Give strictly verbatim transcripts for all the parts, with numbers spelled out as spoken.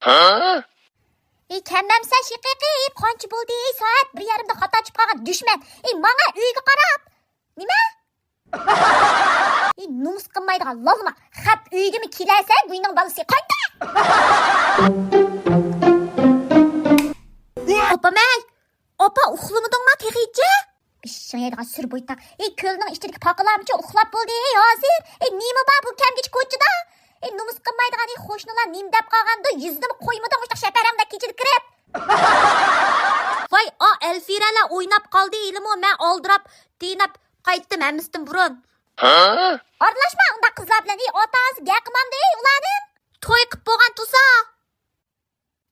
ھە؟ ئى، كەممەمسە شېقىقى، ئى، قانچە بولدى، ئى، سائەت بىر يېرىمدە خاتا چۈشۈپ قالغان دۈشمەن. ئى، ماڭا ئۆيگە قاراپ. نېمە؟ ئى، نومۇس قىلمايدىغان لالما. خەپ ئۆيگىمۇ كېلەسەن، گۇينىڭ بالىسى. قايتا! ئاپام ئەي! ئاپا، ئۇخلىمىدىڭما تېخىچە؟ بېشىڭ يەيدىغان سۈر بويتاق. ئى، كۆلنىڭ ئىچىدىكى پاقىلارمۇچە ئۇخلاپ بولدى، ئى، ھازىر. ئى، نېمە بار بۇ كەمگىچە كوچىدا؟ ئى، نومۇس قىلمايدىغان، ئى، قوشنىلار نېمە دەپ قالغاندۇ، يۈزىنىمۇ قويمىدىڭ مۇشۇنداق شەپەرەڭدەك كېچىدە كىرىپ. ۋاي، ئا، ئەلفىرەلەر ئويناپ قالدى ھېلىمۇ، مەن ئالدىراپ، تېنەپ قايتتىم ھەممىسىدىن بۇرۇن. ھە؟ ئارىلاشما ئۇنداق قىزلار بىلەن، ئى، ئاتا-ئانىسى گەپ قىلمامدۇ، ئى، ئۇلارنىڭ؟ توي قىپ بولغان تۇرسا.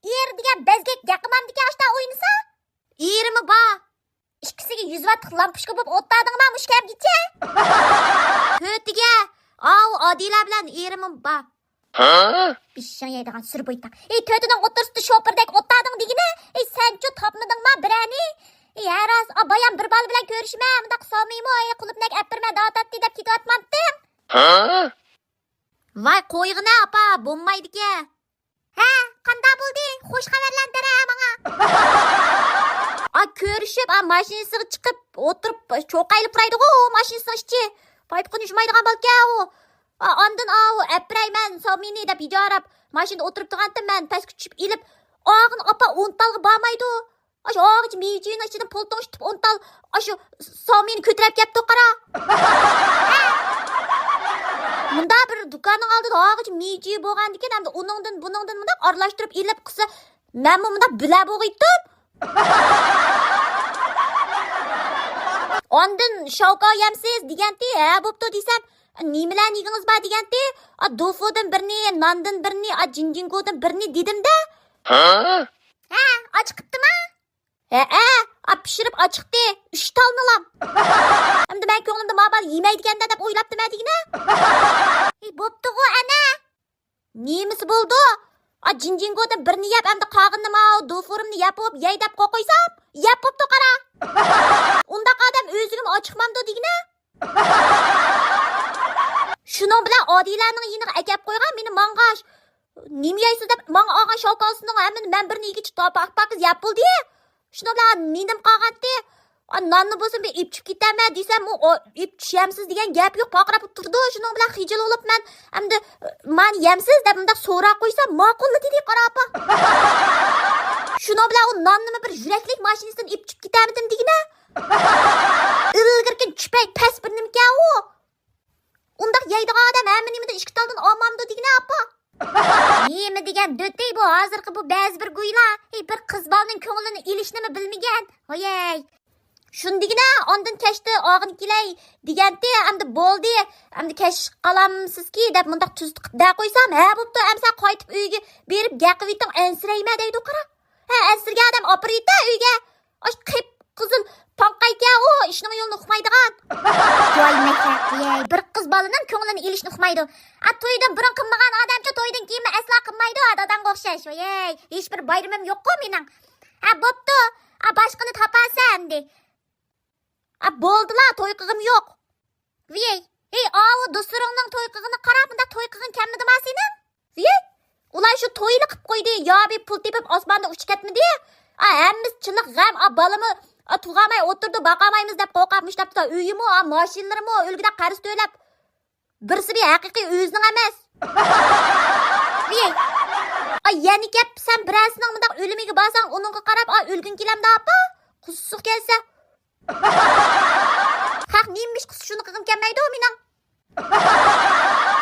ئېرى دېگەن بەزگەك گەپ قىلمامدىكەن ئاشتا ئوينىسا. ئېرىمۇ بار. ئىككىسىگە يۈز ۋاتلىق لامپۇچكا بولۇپ ئولتۇردۇڭما مۇشۇ كەمگىچە؟ تۆتىگە. ئاۋۇ ئادىلە بىلەن ئېرىمۇ بار. ھە؟ بېشىڭ يەيدىغان سۈر بويتاق. ئى، تۆتىنىڭ ئوتتۇرىسىدا شوپۇردەك ئولتۇردۇڭ دېگىنە. ئى، سەنچۇ تاپمىدىڭما بىرەرنى؟ ئى، ھەر راست، ئا، بايام بىر بالا بىلەن كۆرۈشىمەن، مۇنداق سامىمۇ، ئى، قۇلۇپنەك ئەپ بېرىمەن دەۋاتاتتى دەپ كېتىۋاتمامتىڭ؟ ھە؟ ۋاي قويغىنە ئاپا، بولمايدىكەن. ھە، قانداق بولدى؟ خوش خەۋەرلەرنى بېرە ماڭا. ئا، كۆرۈشۈپ، ئا، ماشىنىسىغا چىقىپ ئولتۇرۇپ، چوقايلىپ تۇرايدىغۇ ئۇ ماشىنىسىنىڭ ئىچى. پايپىقىنى يۇمايدىغان بالىكەن ئۇ. ئا، ئاندىن، ئا، ئۇ ئەپ بېرەي مەن سامىنى دەپ ھىجاراپ، ماشىنىدا ئولتۇرۇپ تۇرغانتىم مەن پەسكە چۈشۈپ ئېلىپ، ئاغىنە ئاپا ئون تالغا بارمايدۇ. ئاشۇ ئاغىچ مېۋىچىنىڭ ئىچىدىن پۇل تۇڭشىتىپ ئون تال، ئاشۇ سامىنى كۆتۈرۈپ كەپتۇ قارا. مۇنداق بىر دۇكاننىڭ ئالدىدا ئاغىچ مېۋىچى بولغاندىكىن، ئەمدى ئۇنىڭدىن، بۇنىڭدىن مۇنداق ئارىلاشتۇرۇپ ئېلىپ قىلسا، مەنمۇ مۇنداق بىلە بولغىيتتىم. ئاندىن شاۋكاۋ يەمسىز دېگەنتى، ھە، بوپتۇ دېسەم، نېمىلەرنى يېگىڭىز بار دېگەنتى، ئا، دوفۇدىن بىرنى، ناندىن بىرنى، ئا، جىنجىڭگودىن بىرنى دېدىمدە. ھە؟ ھە، ئاچىقىپتىما؟ ھەئە، ئا، پىشۇرۇپ ئاچىقتى، ئۈچ تالنىلام. ئەمدى مەن كۆڭلۈمدە ما بالا يېمەيدىكەندە دەپ ئويلاپتىمەن دېگىنە. ھېي، بوپتىغۇ ئەنە. نېمىسى بولدى؟ ئا، جىنجىڭگودىن بىرنى يەپ، ئەمدى قالغىنىنى ماۋۇ دوفۇرۇمنى يەپ بوپ، يەي دەپ قويسام، يەپ بوپتۇ قارا. ئۇنداق ئادەم ئۆزىگىمۇ ئاچىقمامدۇ دېگىنە. شۇنىڭ بىلەن ئادىلەنىڭ يېنىغا ئەكەپ قويغان مېنى ماڭغاچ. نېمە يەيسىز دەپ ماڭا ئالغان شاۋكالىسىنىڭ ھەممىنى مەن بىرنى يېگىچە پاكىز يەپ بولدى. شۇنىڭ بىلەن نېنىم قالغانتى. ئا، ناننى بولسا بىر ئېپىچىپ كېتەرمەن دېسەم، ئۇ، ئۇ، ئېپىچىشەمسىز دېگەن گەپ يوق، پارقىراپ تۇرىدۇ. شۇنىڭ بىلەن خىجىل بولۇپ مەن، ئەمدى، مانا يەمسىز دەپ مۇنداق سوراق قويسام، ماقۇللا دېدى قارا ئاپا. شۇنىڭ بىلەن ئۇ ناننىمۇ بىر يۈرەكلىك ماشىنىسىدىن ئېپىچىپ كېتەرمىدىم دېگىنە. ئىلگىرىكى چۈپەي پەس بىر نېمىكەن ئۇ. ئۇنداق يەيدىغان ئادەم ھەممە نېمىدىن ئىككى تالدىن ئالمامدۇ دېگىنە ئاپا. نېمە دېگەن دۆتەي بۇ ھازىرقى بۇ بەزى بىر گۇيلار. ھېي، بىر قىز بالىنىڭ كۆڭلىنى ئېلىشنىمۇ بىلمىگەن. ھويەي. شۇندىگىنە ئاندىن كەچتە ئاغىنە كېلەي دېگەنتى، ئەمدى بولدى. ئەمدى كەچ قالامسىزكى دەپ مۇنداق تۈزىتىپ دە قويسام، ھە بوپتۇ، ئەمسە قايتىپ ئۆيگە بېرىپ گەقىۋېتىڭ، ئەنسىرەيمە دەيدۇ قارا. ھە، ئەنسىرىگەن ئادەم ئاپىرىۋېتە ئۆيگە. ئاشۇ قىپقىزىل پاڭقايكەن ئۇ، ئىشنىڭ يولىنى ئۇقمايدىغان. ۋاي مەشەق، ۋاي، بىر قىز بالىنىڭ كۆڭلىنى ئېلىشنى ئۇقمايدۇ. ئا، تويدىن بۇرۇن قىلمىغان ئادەمچۇ تويدىن كېيىنمۇ ئەسلا قىلمايدۇ، ئا، داداڭغا ئوخشاش. ۋاي، ھېچبىر بايرىمىم يوققۇ مېنىڭ. ھە، بوپتۇ. ئا، باشقىنى تاپارسەن ئەمدى. ئا، بولدىلا، توي قىلغۇم يوق. ۋىي، ھېي، ئاۋۇ دوستلىرىڭنىڭ توي قىلغىنىغا قارا، بۇنداق توي قىلغىن كەلمىدىما سېنىڭ؟ ۋىي، ئۇلار شۇ توينى قىپ قويدى، يا بىر پۇل تېپىپ ئاسماندا ئۇچۇپ كەتمىدى؟ ئا، ھەممىسى چىللىق غەم، ئا، بالىمۇ، ئا، تۇغالماي ئولتۇردى، باقالمايمىز دەپ قورقۇپ مۇشتاپتا، ئۆيىمۇ، ئا، ماشىنىلىرىمۇ ئۆلگۈدەك قەرز تۆلەپ. بىرسى بىر ھەقىقىي ئۆزىنىڭ ئەمەس. ۋىي. ئا، يەنە گەپ، سەن بىرەرسىنىڭ مۇنداق ئۆلۈمىگە بارساڭ، ئۇنىڭغا قاراپ، ئا، ئۆلگۈڭ كېلەمدۇ، ئاپا؟ قۇسسۇق كەلسە. خەق نېمە ئىش قىلسا شۇنى قىلغۇم كەلمەيدۇ مېنىڭ.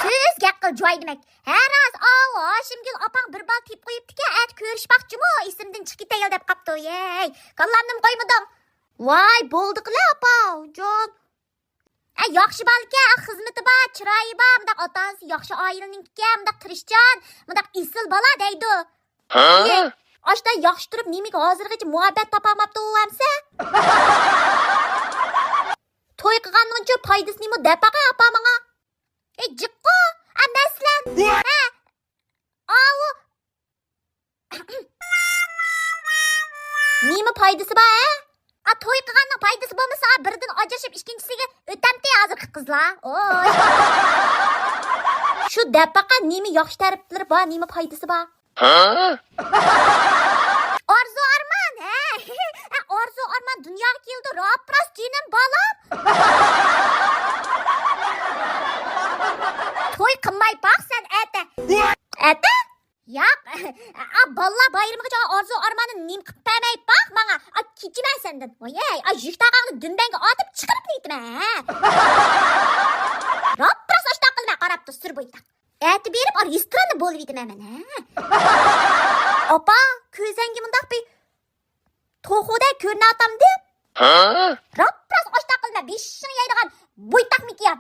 تۈز گەپ قىل، جۇۋاي دېمەك. ھە، راست، ئاۋۇ ھاشىمگۈل ئاپاڭ بىر بالا تېپىپ قويۇپتىكەن، ئەتە كۆرۈشمەكچىمۇ، ئېسىمدىن چىقىپ كېتەيلا دەپ قاپتۇ. ھەي، كاللامنىمۇ قويمىدىڭ. ۋاي، بولدى قىلە، ئاپا، جان. ئە، ياخشى بالىكەن، ئە، خىزمىتى بار، چىرايى بار، مۇنداق ئاتا-ئانىسى ياخشى ئائىلىنىڭكىكەن، مۇنداق تىرىشچان، مۇنداق ئېسىل بالا دەيدۇ. ھە؟ ئاشتا ياخشى تۇرۇپ، نېمىگە ھازىرغىچە مۇھەببەت تاپالماپتۇ ئۇ ئەمسە؟ توي قىلغاننىڭچۇ پايدىسى نېمە دەپ باقاي ئاپا ماڭا. ئەي، جىققۇ، ئە، مەسىلەن، ھە؟ ئاۋۇ. نېمە پايدىسى بار، ھە؟ ئا، توي قىلغاننىڭ پايدىسى بولمىسا، بىرىدىن ئاجرىشىپ ئىككىنچىسىگە ئۆتەمتى ھازىرقى قىزلار. ئوي. شۇ دەپ باقا، نېمە ياخشى تەرەپلىرى بار، نېمە پايدىسى بار؟ ئارزۇ ئارمان، ھە؟ ئارزۇ ئارمان دۇنياغا كېلىدۇ، راپ راست جېنىم بالام. توي قىلماي باق سەن ئەتە. ئەتە؟ ياق. ئا، بالىلار بايرىمىغىچە ئارزۇ ئارماننى نېمە قىلىپ بەرمەي باق ماڭا. ئا، كېچىمەن سەندىن. ۋايەي، ئا، يۈك تاقاڭنى دۈمبەڭگە ئاتىپ چىقىرىپ نېتىمەن، ھە؟ راپ راست ئاشتاق قىلما، قاراپ تۇر، سۈر بويتاق. ئەتە بېرىپ، ئار رېستوراندا بولۇۋېتىمەن مەن، ھە؟ ئاپا، كۆزەڭگە مۇنداق بىر توخۇدەك كۆرۈنەتتىم. ھە؟ راپ راست ئاشتاق قىلما، بېشىڭ يەيدىغان بويتاق مىكىيان.